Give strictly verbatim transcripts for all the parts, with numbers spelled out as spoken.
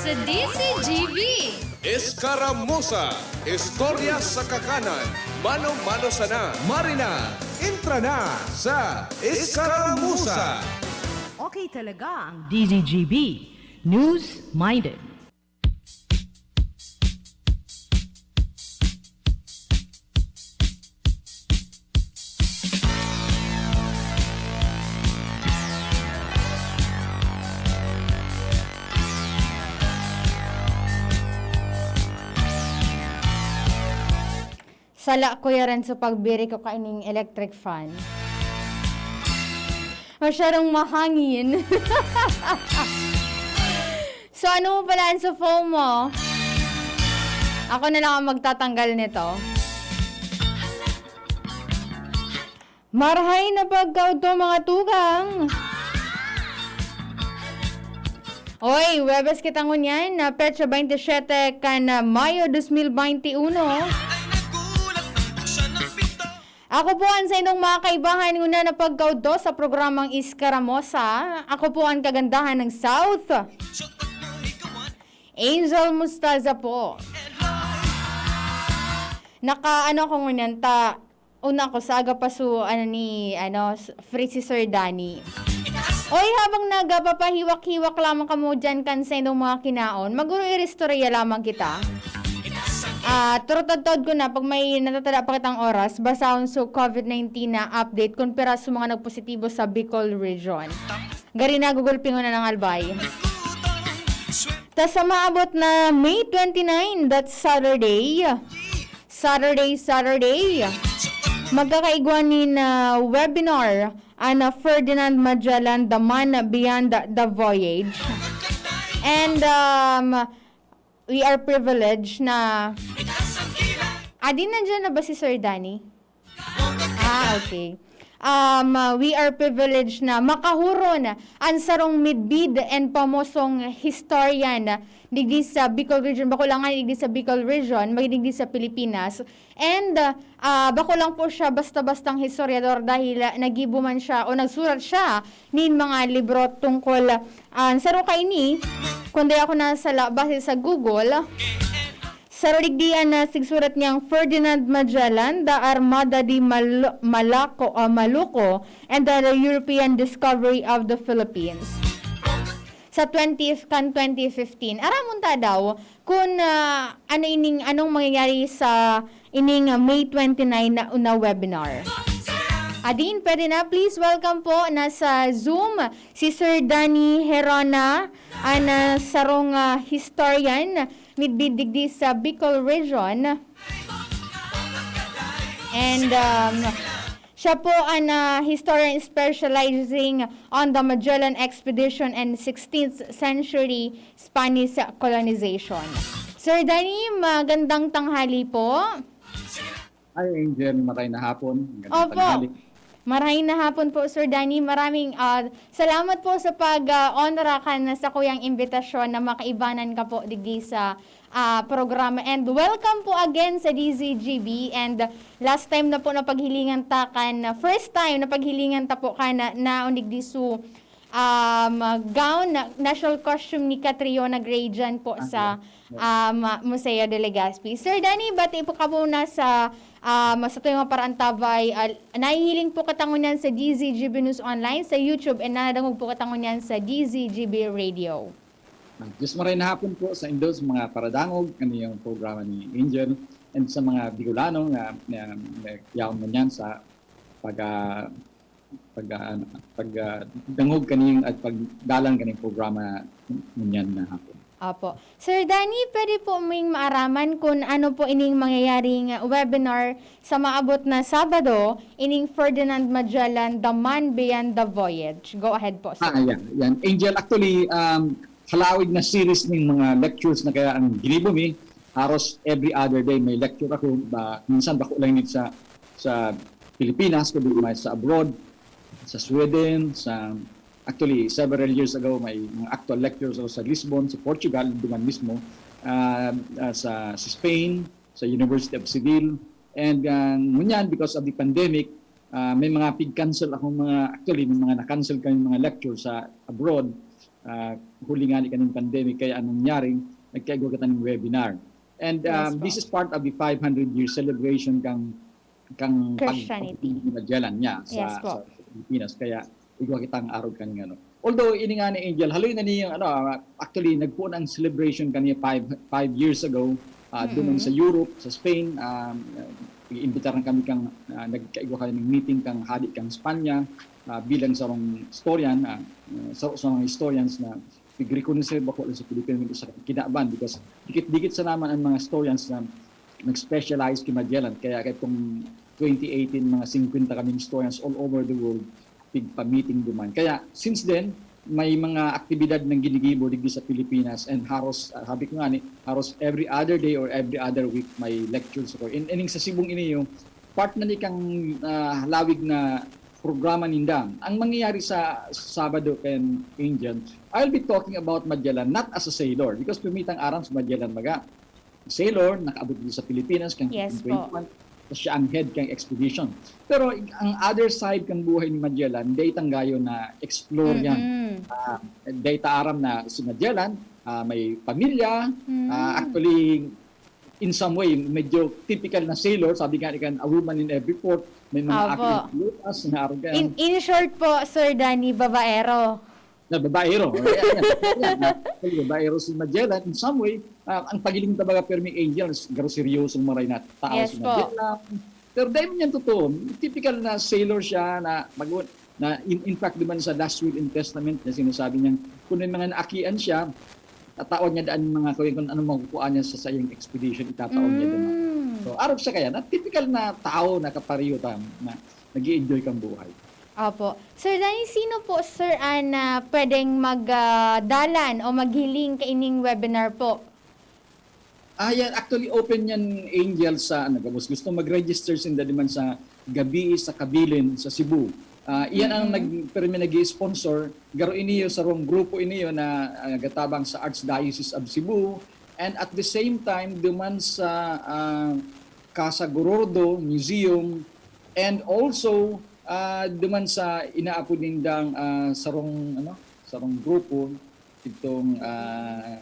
Sa D Z G B. Escaramuza, istorya sa kakanan, mano-mano sana. Marina, entra na sa Escaramuza. Okay talaga ang D Z G B. News-minded. Sala ko yaran sa pagbiri ko kaining electric fan. Masyadong mahangin. So, ano mo pala ang sa phone mo? Ako na lang ang magtatanggal nito. Marahay na pagkaudto, mga tugang! Oy, Huwebes kita ngunyan, na petsa twenty-seven kan, ah, Mayo dos mil veintiuno. Ako po ang sa inyong mga kaibahan ngunyan na pagkaudto sa programang Iskaramosa. Ako po ang kagandahan ng South. Angel Mustaza po. Naka, ano ako ngunyan, ta, una ako sa aga pa su, ano ni, ano, s-, free si Sir Danny. Oy, habang nagpapahiwak-hiwak lamang kamo dyan kan sa inyong mga kinaon, maguro iristorya lamang kita. Ah, turutadtod ko na, pag may natatada pa kitang oras, basahon sa covid nineteen na update kun pira sa mga nagpositibo sa Bicol Region. Gari na, gugulpingon na ng Albay. Ta sa maabot na May twenty-nine, that's Saturday. Saturday, Saturday. Magkakaigwa nin, ah, webinar an, ah, Ferdinand Magellan, The Man Beyond the Voyage. And, um, we are privileged na, adi, nandiyan na ba si Sir Danny? Ah, okay. Um, uh, we are privileged na makahuron an sarong midbid and pamosong historian digdi sa Bicol Region, bako lang nga digdi sa Bicol Region, magin digdi sa Pilipinas. And, uh, bako lang po siya basta-bastang historiador dahil, uh, naggibo man siya o nagsurat siya nin mga libro tungkol, uh, sa sarong kaini, kundi ako nasala base sa Google. Saro digdi an, ah, sigsurat niyang Ferdinand Magellan, The Armada de Mal-, Malaco, ah, Maluco, and the European Discovery of the Philippines. Sa twenty, kan twenty fifteen. Aramon ta daw kun, ah, ano ining, anong mangyayari sa ining, ah, May twenty-nine na, na webinar. Adin, pwede na. Please welcome po na sa Zoom si Sir Danny Herona, an, ah, sarong, ah, historian midbid digdi sa Bicol Region. And, um, siya po an, ah, historian specializing on the Magellan Expedition and sixteenth century Spanish colonization. Sir Danny, magandang tanghali po. Hi, Angel. Maray na hapon. Magandang Opo. tanghali. Maray na hapon po, Sir Danny. Maraming, ah, salamat po sa pag, ah, onra kan sakuyang imbitasyon na makaibanan ka po digdi sa, ah, programa. And welcome po again sa D Z G B. And last time na po na paghilingan ta kan, first time na paghilingan ta po kan na, naon digdi su, um, gown, na, national costume ni Catriona Gray dyan po Ah, sa, yeah. Yeah. um, Museo de Legazpi. Sir Danny, bati po ka muna sa, um, sa tuwing mga paraantabay. Ah, nahihiling po kita ngunyan sa D Z G B News Online sa YouTube and nadadangog po kita ngunyan sa D Z G B Radio. Ah, Diyos maray na hapon po sa indo, sa mga paradangog, kaniyang programa ni Angel, and sa mga Bicolano nga, nga, nga yaon man yan sa pag, ah, pag, ah, ano, pag, ah, dangog kaning at pagdalan kaning programa ngunyan na hapon. Apo. Sir Danny, pwede po ming maaraman kun ano po ining mangyayaring webinar sa maabot na Sabado, ining Ferdinand Magellan, The Man Beyond the Voyage? Go ahead po, sir. Ah, yan, yan. Angel, actually, um, halawig na series ning mga lectures na kaya ang ginibo mi, haros every other day may lecture ako. Ba, minsan bako lang dito sa, sa Pilipinas, kundi may sa abroad, sa Sweden, sa, actually, several years ago, may mga actual lectures ako sa Lisbon, sa Portugal, duman mismo, ah, ah, sa, sa Spain, sa University of Seville. And, ah, ngunyan, because of the pandemic, ah, may mga pig-cancel akong mga, actually, may mga na-cancel kami mga lecture sa abroad. ah, huli nga ni kaning pandemic, kaya anong nangyari, nagkaigwa kita ning webinar. And, Yes um, po. this is part of the five hundred year celebration kang, kang pag-, Christianity. Pag-, Magellan niya sa, Yes po. sa Pilipinas. Kaya igwa kitang arog kan ano. Although, ini nga ni Angel, haloy na niya, ano, ah, actually, nagpoon ang celebration kaniya five, five years ago, ah, doon Mm. sa Europe, sa Spain, um, iimbitaran kami kang, ah, nagkaigwa kami ng meeting kang hadi kang Espanya, ah, bilang sarong historian, ah, ah, sa, sa mga historians na nagrekonoser bako lang sa Pilipino, sa kinaban, because dikit-dikit sa naman ang mga historians na nag-specialize ki Magellan. Kaya katong twenty eighteen, mga singkwenta kaming historians all over the world, pigpa-meeting duman. Kaya, since then, may mga aktibidad nang ginigibo digdi sa Pilipinas, and haros, ah, sabi ko nga ni, haros every other day or every other week may lectures ako. In, ining sa Sibong ini, yung part na ni kang, ah, halawig na programa ninda. Ang mangyayari sa Sabado kan Angel, I'll be talking about Magellan, not as a sailor, because pirmi tang aram si Magellan baga sailor, nakaabot dito sa Pilipinas, kan Yes po. twenty twenty-one, tapos siya ang head kan expedition. Pero ang other side kan buhay ni Magellan, dai tang gayo na explore yan. Mm-mm. Ah, dai ta aram na si Magellan, ah, may pamilya, Mm. ah, actually, in some way, medyo typical na sailor, sabi nga ni kan, "A woman in every port," may mga Opo. aki sa lutas, na arog yan. In, in short po, Sir Danny, babaero. Na babaero. Ayan, ayan. Ayan, na, babaero si Magellan. In some way, ah, ang pagiling ta baga pirmi, Angel, garo seryosong maray na tao Yes si po. Magellan. Pero dahil yan totoo, typical na sailor siya na mag-, na in, in fact, duman sa Last Will and Testament niya, sinasabi niya, kung may mga naakian siya, tatawan niya daan mga kung, kung anong makukuha niya sa sayang expedition, itataon niya duman. Mm. So, arog siya kaya, na typical na tao na kapareho ta, na nag-i-enjoy kang buhay. Opo. Sir Danny, sino po, sir, an, ah, pwedeng mag, ah, dalan o maghiling kaining webinar po? Ah, yan. Actually, open yan, Angel, sa, ano, gabos gusto mag-register sinda duman sa Gabii sa Kabilin sa Cebu. Ah, iyan ang Mm-mm. nag-, pirmi nag-i-sponsor. Garo iniyo, sarong grupo iniyo na, ah, nagatabang sa Archdiocese of Cebu. And at the same time, duman sa, ah, Casa Gorordo Museum. And also, ah, duman sa inaapod nindang, ah, sarong, ano, sarong grupo, itong, ah,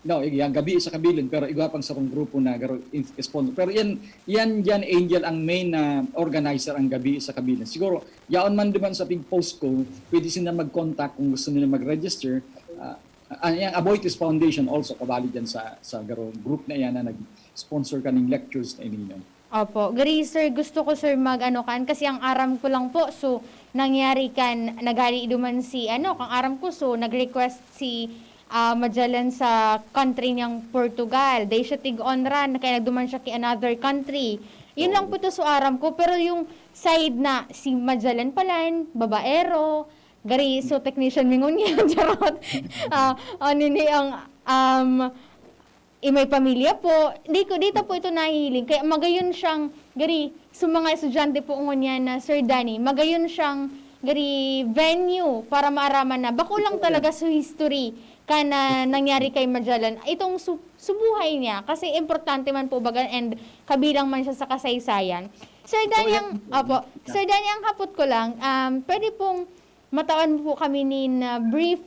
no, yan, Gabii sa Kabilin, pero igwa pang sarong grupo na garo in-, sponsor. Pero yan, yan, yan, Angel, ang main na organizer ang Gabii sa Kabilin. Siguro, yaon man duman sa pig-post ko, pwede sila mag-contact kung gusto nila mag-register. Ah, ah, yan, Aboitiz Foundation also, kabali dyan sa, sa garo group na yan na nag-sponsor kaning lectures na ininyo. Opo. Gari, sir, gusto ko, sir, mag-ano kan, kasi ang aram ko lang po, so, nangyari kan, naghali duman si, ano, kang aram ko, so, nag-request si, ah, Magellan sa country niyang Portugal. Dai siya tig-on ran, kaya nagduman siya ki another country. Yun lang Oo. po to, so, aram ko. Pero yung side na si Magellan palan, babaero, gari, so, technician mi ngunyan, charot. Ah, ano ni ang, um, i may pamilya po, di ko, di ta po ito nahihiling. Kaya magayon siyang, gari, sa mga estudyante po ngunyan na, Sir Danny, magayon siyang, gari, venue para maaraman na. Bako lang Oo. talaga sa history ka na nangyari kay Magellan. Itong su-, subuhay niya, kasi importante man po baga and kabilang man siya sa kasaysayan. Sir Danny, Oo, ang, yan. opo, Sir Danny, ang hapot ko lang, um, pwede pong matawan mo po kami nin, ah, brief,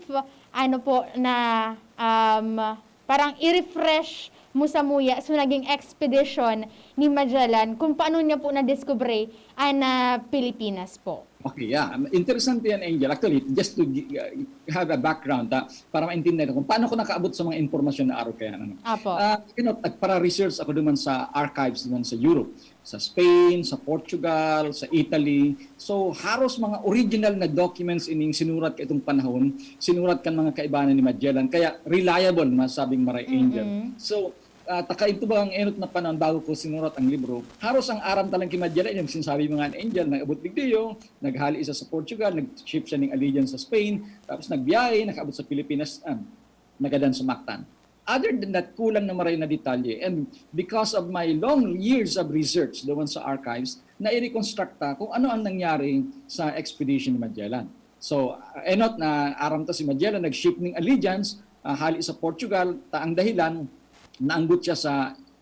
ano po, na, um, parang i-refresh mo samuya so naging expedition ni Magellan kung paano niya po nadiskubre an, ah, Pilipinas po. Okay, yeah. Interesante yan, Angel. Actually, just to gi-, uh, have a background, ha, para maintindihan ko kung paano ko nakaabot sa mga impormasyon na araw kaya, ano. Apo. Ah, you know, nagpara-research ako duman sa archives duman sa Europe, sa Spain, sa Portugal, sa Italy. So, haros mga original na documents ining sinurat kaitong panahon, sinurat kan mga kaibanan ni Magellan, kaya reliable, masabing maray, Angel. Mm-mm. So, ah, taka ito ba ang enot na panahon bago ko sinurat ang libro? Haros ang aram talang ki Magellan, yung sinasabi mga ni Angel, nag-abot digdiyo, naghali siya sa Portugal, nag-ship siya ning allegiance sa Spain, tapos nagbiyahe, nakaabot sa Pilipinas, ah, nagadan sa Mactan. Other than that, kulang na maray na detalye. And because of my long years of research doon sa archives, nai-reconstruct ta kung ano ang nangyari sa expedition ni Magellan. So, uh, enot na aram ta si Magellan, nag-ship ning allegiance, ah, hali sa Portugal, ta ang dahilan, naanggot siya sa,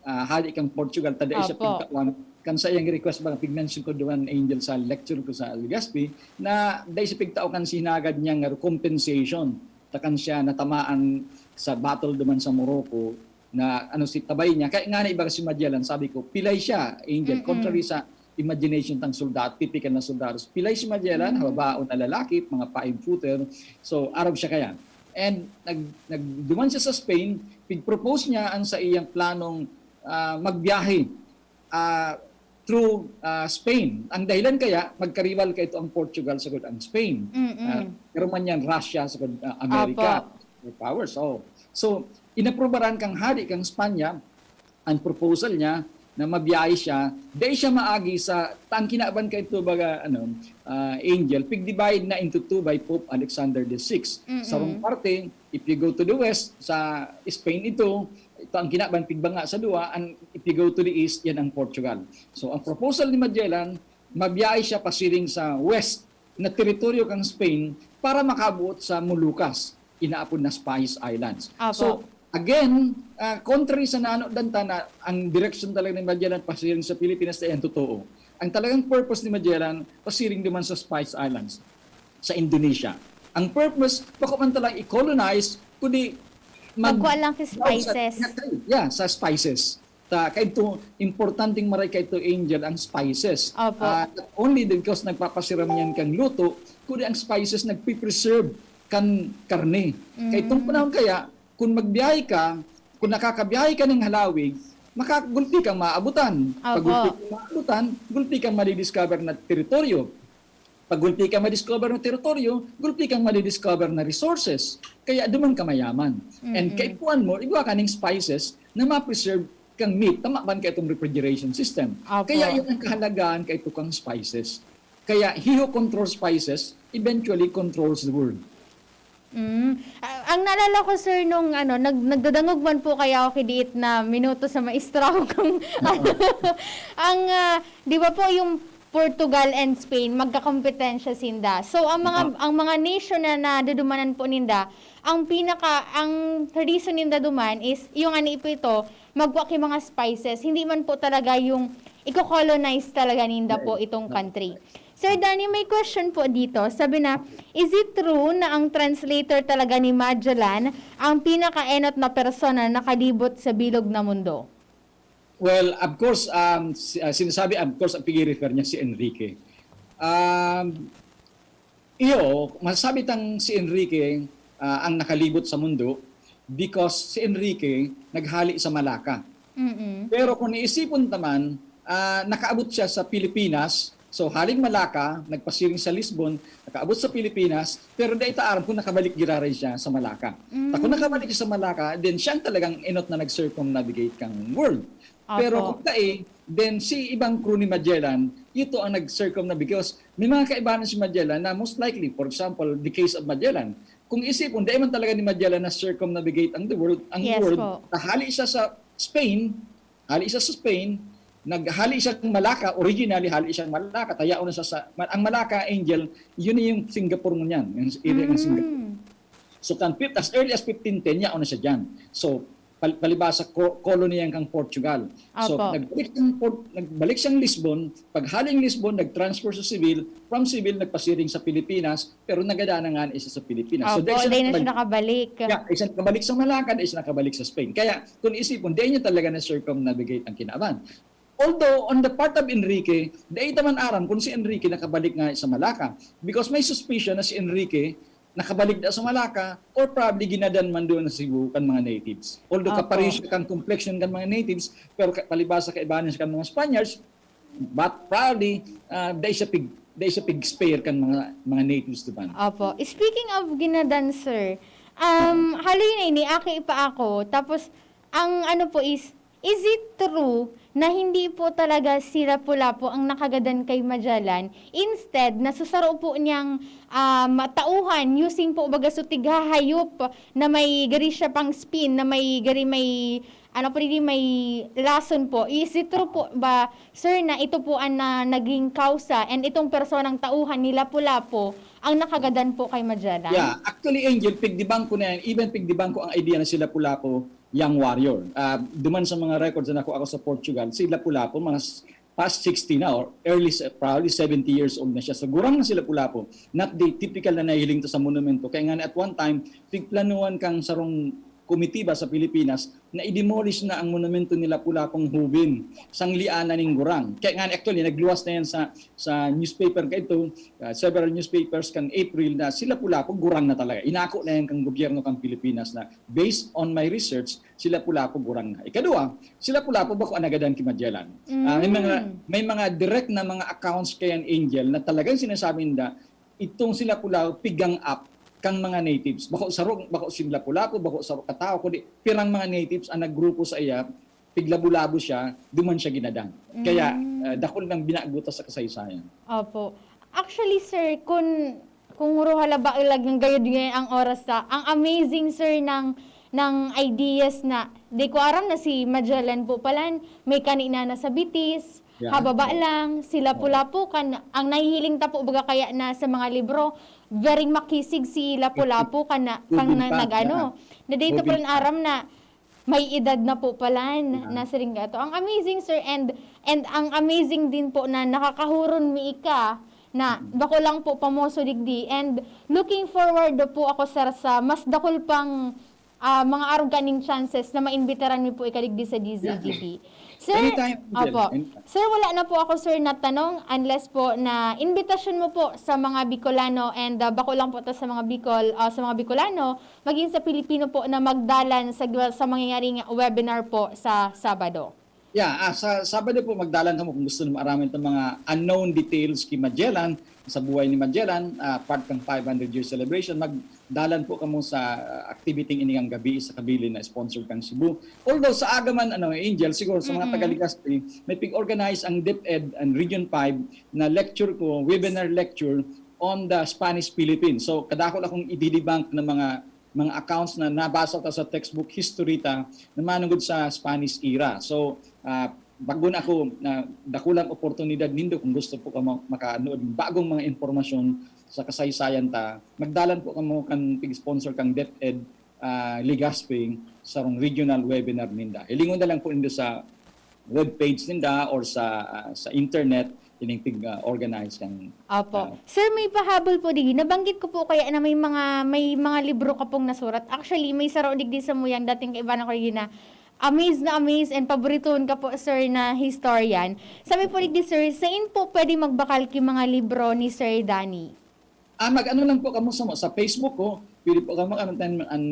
ah, hali kang Portugal, ta dai siya Opo. pigtawan kan sa iyang request ba, pig-mention ko duman, Angel, sa lecture ko sa Legazpi, na dai siya pigtao kan sinagad niya nga compensation ta kan siya natamaan sa battle duman sa Morocco, na ano si tabay niya. Kaya nga na iba si Magellan, sabi ko, pilay siya, Angel, Mm-mm. contrary sa imagination tang soldado, typical na soldado. Pilay si Magellan, Mm. hababaon na lalaki, mga five-footer. So, Arab siya kaya. And nag, nag, duman siya sa Spain, pig-propose niya ang sa iyang planong, ah, magbiyahe, ah, through, ah, Spain. Ang dahilan kaya, magkariwal kaito ang Portugal sagod ang Spain. Mm-mm. Ah, pero man yan, Russia sagod, ah, America. Apo. May powers. Oh. So, inaprubaran kang hadi kang Espanya ang proposal niya na mabiyahe siya, dai siya maagi sa, ta ang kinaban kaito, baga, ano, ah, Angel, pig-divide na into two by Pope Alexander the Sixth. Mm-mm. Sarong parte, if you go to the west, sa Spain ito, ito ang kinaban, pigbanga sa duwa, and if you go to the east, yan ang Portugal. So, ang proposal ni Magellan, mabiyahe siya pasiring sa west na teritoryo kan Spain para makaabot sa Moluccas, inaapod na Spice Islands. Apo. So, again, ah, contrary sa nano danta na ang direksyon talaga ni Magellan pasiring sa Pilipinas, dai yan totoo. Ang talagang purpose ni Magellan, pasiring duman sa Spice Islands, sa Indonesia. Ang purpose, bako man talaga i-colonize, kundi mag- Magkuha lang sa sa, spices. Yeah, sa spices. Ta, kaito, importanteng maray kaito, Angel, ang spices. Opo. Ah, not only because nagpapasiram yan kan luto, kundi ang spices nagpipreserve kan karne. Kaitong Mm. panahon kaya, kung magbiyahe ka, kung nakakabiyahe ka ning halawig, makagulpi kang maabutan. Pag Opo. gulpi kang maabutan, gulpi kang madidiscover na teritoryo. Pag gulpi kang madiscover na teritoryo, gulpi kang madidiscover na resources. Kaya duman ka mayaman. And Mm-mm. kaipuhan mo, igwa ka ning spices na ma-preserve kang meat, tama ba kaitong refrigeration system? Opo. Kaya yan ang kahalagahan kaito kang spices. Kaya he who controls spices eventually controls the world. Mm. Ah, ang naalala ko, sir, nung ano, nag-, nagdadangog man po kaya ako kidiit na minuto sa maestra ko kung Oo. ang, ah, di ba po yung Portugal and Spain, magkakompetensya sinda. So, ang mga, Opo. ang mga nation na nadudumanan po ninda, ang pinaka, ang reason ninda duman is, yung ano po ito, magwa ki mga spices. Hindi man po talaga yung i-colonize talaga ninda po Right. itong Right. country. Sir Danny, may question po dito. Sabi na, is it true na ang translator talaga ni Magellan ang pinakaenot na persona na nakalibot sa bilog na mundo? Well, of course, um, si-, ah, sinasabi, of course, ang pigi-refer niya si Enrique. Um, iyo, masasabi tang si Enrique, ah, ang nakalibot sa mundo because si Enrique naghali sa Malacca. Mm-mm. Pero kung iisipon ta man, ah, nakaabot siya sa Pilipinas. So, haling Malacca, nagpasiring sa Lisbon, nakaabot sa Pilipinas, pero dai ta aram kung nakabalik giraray siya sa Malacca. Ta kung Mm. nakabalik siya sa Malacca, then siya ang talagang enot na nag-circumnavigate kang world. Pero Opo. kung dai, then si ibang crew ni Magellan, ito ang nag-circumnavigate. Because may mga kaibahan si Magellan na most likely, for example, the case of Magellan. Kung isipon, dai man talaga ni Magellan na-circumnavigate ang the world, ang Yes world. po. Nahali siya sa Spain, hali siya sa Spain, naghali siya ng Malacca, originally hali siya ng Malacca, ta yaon na siya sa, ang Malacca, Angel, yun yung Singapore ngunyan, yung area ng Singapore. Mm. So, kan fif-, as early as fifteen ten, yaon na siya dyan. So, pal-, palibasa, ko-, colony yan kang Portugal. So, Opo. nagbalik siyang Port-, nagbalik siyang Lisbon, paghaling Lisbon, nag-transfer sa Seville, from Seville, nagpasiring sa Pilipinas, pero nagada na nga isa sa Pilipinas. So, Opo, dai siya dai na siya nakabalik. nakabalik. Yeah, dai siya nakabalik sa Malacca, dai siya nakabalik sa Spain. Kaya, kung isipon, dai niya talaga na-circumnavigate ang kinaban. Although, on the part of Enrique, dai ta man aram kung si Enrique nakabalik nga sa Malacca. Because may suspicion na si Enrique nakabalik na sa Malacca or probably ginadan man doon na Cebu kan mga natives. Although Opo. kapareho siya kan complexion kan mga natives, pero ka-, palibasa kaibahan siya kan mga Spaniards, but probably, ah, dai siya pig-, dai siya pig-spare kan mga, mga natives duman. Opo. Speaking of ginadan, sir, um, haloy na ini, aki pa ako. Tapos, ang ano po is, is it true na hindi po talaga si Lapu-Lapu ang nakagadan kay Magellan? Instead, nasusaro po niyang, um, tauhan, using po baga so tighahayop na may gari siya pang spin, na may gari may, ano po, di may lason po. Is it true po ba, sir, na ito po ang na, naging kausa and itong personang tauhan ni Lapu-Lapu ang nakagadan po kay Magellan? Yeah, actually, Angel, pigdibang ko na yan. Even pigdibang ko ang idea na si Lapu-Lapu, young warrior. Ah, duman sa mga records na nakuha ko sa Portugal, si Lapu-Lapu, mga s-, past sixty na or early, se- probably seventy years old na siya. So, gurang na si Lapu-Lapu. Not the typical na nahihiling to sa monumento. Kaya nga at one time, pigplanuhan kang sarong komitiba sa Pilipinas na i-demolish na ang monumento ni Lapu-Lapung Hubin, sangliana ning gurang. Kaya nga, actually, nagluwas na yan sa, sa newspaper ka ito, uh, several newspapers kan April na si Lapu-Lapu gurang na talaga. Inako na yan kang gobyerno kang Pilipinas na based on my research, si Lapu-Lapu gurang na. Ikadua, si Lapu-Lapu bako an nagadan ki Magellan. Ah, may mga Mm. may mga direct na mga accounts kay an Angel na talagang sinasabi nila, itong si Lapu-Lapu pigang up kang mga natives. Bako sarong, bako si Lapu-Lapu, bako sarong katao, kundi pirang mga natives ang naggrupo sa iya, piglabo-labo siya, duman siya ginadan. Kaya, Mm. ah, dakul nang binago ta sa kasaysayan. Opo. Actually, sir, kun, kun nguro halaba lag ng gayod ngayon ang oras sa, ang amazing, sir, ng, ng ideas na, di ko aram na si Magellan po palan, may kanina na sa Betis, Yeah. hababa Oo. lang, si Oo. Lapu-Lapu kan, ang nahihiling ta po baga kaya na sa mga libro, very makisig si Lapu-Lapu kan na, Moving kan na, past nag-ano, na. na dito Moving palan past. aram na may edad na po palan Yeah. na siring gato. Ang amazing, sir, and, and ang amazing din po na nakakahuron mi ika na Mm. bako lang po pamoso digdi. And looking forward po ako, sir, sa mas dakul pang, ah, mga arog kaning chances na maimbitaran mi po ika digdi sa Yeah. D Z G P. Sir, Anytime, Angel. opo. Anytime. Sir, wala na po ako, sir, na tanong unless po na imbitasyon mo po sa mga Bicolano and, ah, bako lang po ta sa mga Bicol, ah, sa mga Bicolano, maging sa Pilipino po na magdalan sa, sa mangyayaring webinar po sa Sabado? Yeah, ah, sa Sabado po, magdalan kamo kung gusto na maaraman itong mga unknown details ki Magellan, sa buhay ni Magellan, ah, part kang five hundred year celebration. Magdalan po kamo sa, ah, activity ini ang gabi sa Kabilin na sponsored kang Cebu. Although sa aga man, ano, Angel, siguro sa mga Mm-mm. taga Legazpi, may pig-organize ang DepEd and Region five na lecture ko, webinar lecture on the Spanish Philippines. So, kadakul akong ididebunk ng mga mga accounts na nabasa ta sa textbook history ta na manungod sa Spanish era. So, ah, bago na ako, na dakulang oportunidad nindo kung gusto po ka ma-, makanood ng bagong mga impormasyon sa kasaysayan ta, magdalan po kamo kan pig-sponsor kang DepEd, ah, Legazpi, sarong regional webinar ninda. Hilingon na lang po nindo sa web page ninda or sa, ah, sa internet, ining pig, ah, organize kan, Opo. ah, Sir, may pahabol po digdi. Nabanggit ko po kaya na may mga, may mga libro ka pong nasurat. Actually, may saro digdi sa muyang dating kaibahan ko digdi na amaze na amaze and paboritoon ka po, sir, na historian. Sabi po digdi, sir, sain po pwede magbakal ki mga libro ni Sir Danny? Ah, mag-ano lang po kamo sa, sa Facebook ko. Pwede po kamo, ano, tan-, an,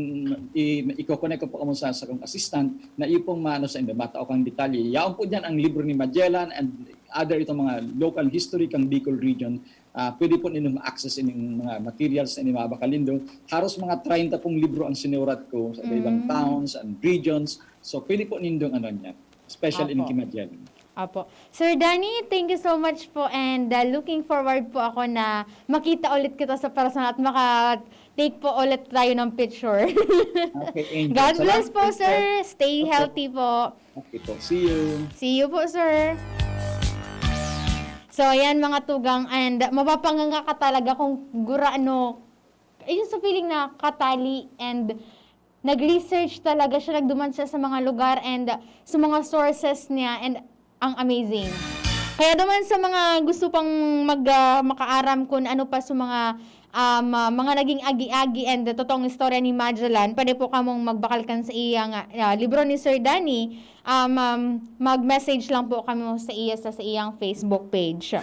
i-, i-connect ko po kamo sa, sa kong assistant na iyo pong maano sa inyo, matao kang detalye. Yaon po diyan ang libro ni Magellan and other itong mga local history kang Bicol region. Ah, pwede po ninyo ma-access ining mga materials na inimabakal nindo. Haros mga treinta pong libro ang sinurat ko sa iba-ibang Mm. towns and regions. So, pwede po nindong ano niya, special in Opo. Ki Magellan. Apo. Sir Danny, thank you so much po and, ah, looking forward po ako na makita ulit kita sa personal at maka-take po ulit tayo ng picture. Okay, Angel. God bless Salamat po, po, sir. sir. Stay Opo. healthy po. Okay po. See you. See you po, sir. So, ayan, mga tugang, and mapapanganga ka talaga kung gurano, ayun, sa feeling na katali and nag-research talaga siya, nagduman siya sa mga lugar and sa mga sources niya, and ang amazing. Kaya duman sa mga gusto pang mag, ah, makaaram kung ano pa sa mga, um, ah, mga naging agi-agi and totoong istorya ni Magellan, pwede po kamong magbakal kan sa iyang, ah, libro ni Sir Danny. Um, um, mag-message lang po kamo sa iya sa, sa iyang Facebook page.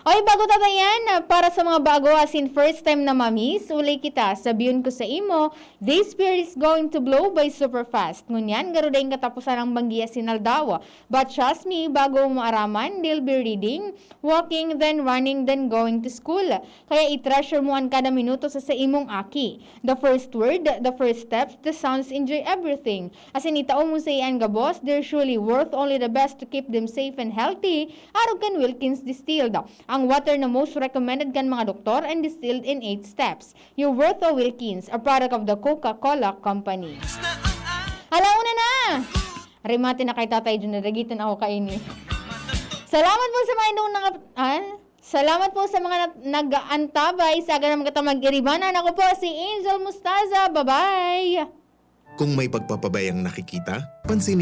Oy, bago ta ta yan, ah, para sa mga bago, as in first time na ma-miss, ulay kita, sabihon ko sa imo, this year is going to blow by super fast. Ngunyan, garo daing katapusan ang banggi asin aldaw. But trust me, bago mo maaraman, they'll be reading, walking, then running, then going to school. Kaya i-treasure mo an kada minuto sa, sa imong aki. The first word, the first steps, the sounds, enjoy everything. Asin itao mo sa iyan gabos, they're surely worth only the best to keep them safe and healthy, arog kan Wilkins Distilled. Ang water na most recommended kan mga doktor and distilled in eight steps. Your Worth o Wilkins, a product of the Coca-Cola Company. Alauna na! Remate na kay Tatay Jun, nadagitan ako kaini. Salamat po sa mga indong naka-, ah? Salamat po sa mga nag-, nag-aantabay. Saga na magkatang mag-iribanan. Ako po si Angel Mustaza. Bye-bye! Kung may pagpapabayang nakikita, pansin